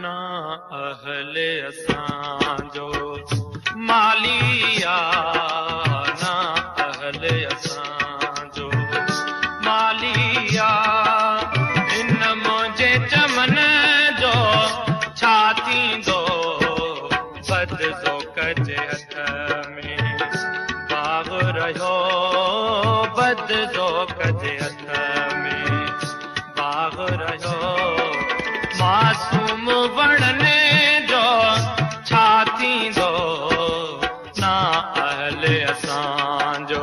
نا اهل اسان جو مالي آ نا اهل اسان جو مالي آ هن منهنجي چمن جو ڇا ٿيندو بد ذوق جي هٿ ۾ باغ رهيو بد ذوق جي هٿ ۾ باغ رهيو معصوم وڻن جو ڇا ٿيندو نا اهل اسان جو.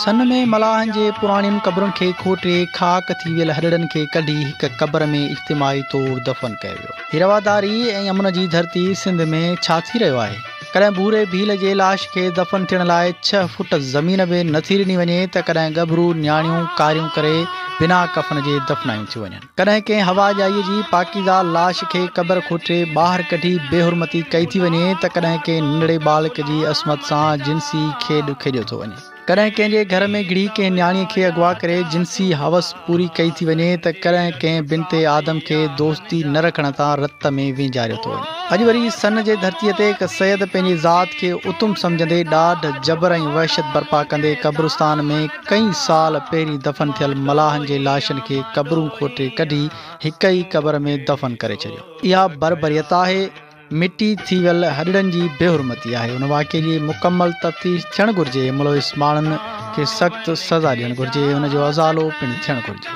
سن ۾ ملاحن جي پراڻين قبرن کي کوٽي خاڪ ٿي ويل هڏڙن کي ڪڍي هڪ قبر ۾ اجتماعي طور دفن ڪيو ويو. هي رواداري ۽ امن جي ڌرتي سنڌ ۾ ڇا ٿي رهيو آهي؟ ڪڏهن ڀوري ڀيل جي لاش کي دفن ٿيڻ لاء ڇهه فوٽ زمين به نٿي ڏني وڃي ته ڪڏهن ڳڀرو نياڻيون ڪاريون ڪري بنا ڪفن جي دفنايون ٿيون وڃن. ڪڏهن ڪنهن حوا ڄائيء جي پاڪيزه لاش کي قبر کوٽي ٻاهر ڪڍي بي حرمتي ڪئي ٿي وڃي ته ڪڏهن ڪنهن ننڍڙي ٻالڪ جي عصمت سان جنسي کيڏ کيڏيو ٿو وڃي. ڪڏهن ڪنهن جي گهر ۾ گهڙي ڪنهن نياڻيء کي اغوا ڪري جنسي هوس پوري ڪئي ٿي وڃي ته ڪڏهن ڪنهن بنت آدم کي دوستي نه رکڻ تان رت ۾ وينجاريو ٿو وڃي. اڄ وري سن جي ڌرتيء تي هڪ سيد پنهنجي ذات کي اتم سمجهندي ڏاڍ، جبر ۽ وحشت برپا ڪندي قبرستان ۾ ڪئين سال پهرين دفن ٿيل ملاحن جي لاشن کي قبرون کوٽي ڪڍي هڪ ئي قبر ۾ دفن ڪري ڇڏيو. اها بربريت آهي. مٽي ٿي ويل هڏڙن جي بي حرمتي آهي ان واقعي جي مڪمل تفتيش ٿيڻ گهرجي ملوث ماڻهن کي سخت سزا ڏيڻ گهرجي ان جو ازالو پڻ ٿيڻ گهرجي.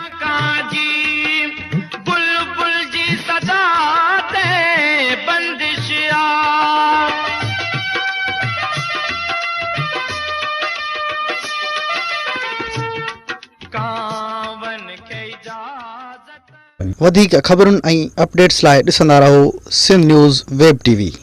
وڌيڪ خبرن ۽ اپڊيٽس لاء ڏسندا رهو Sindh news web T V.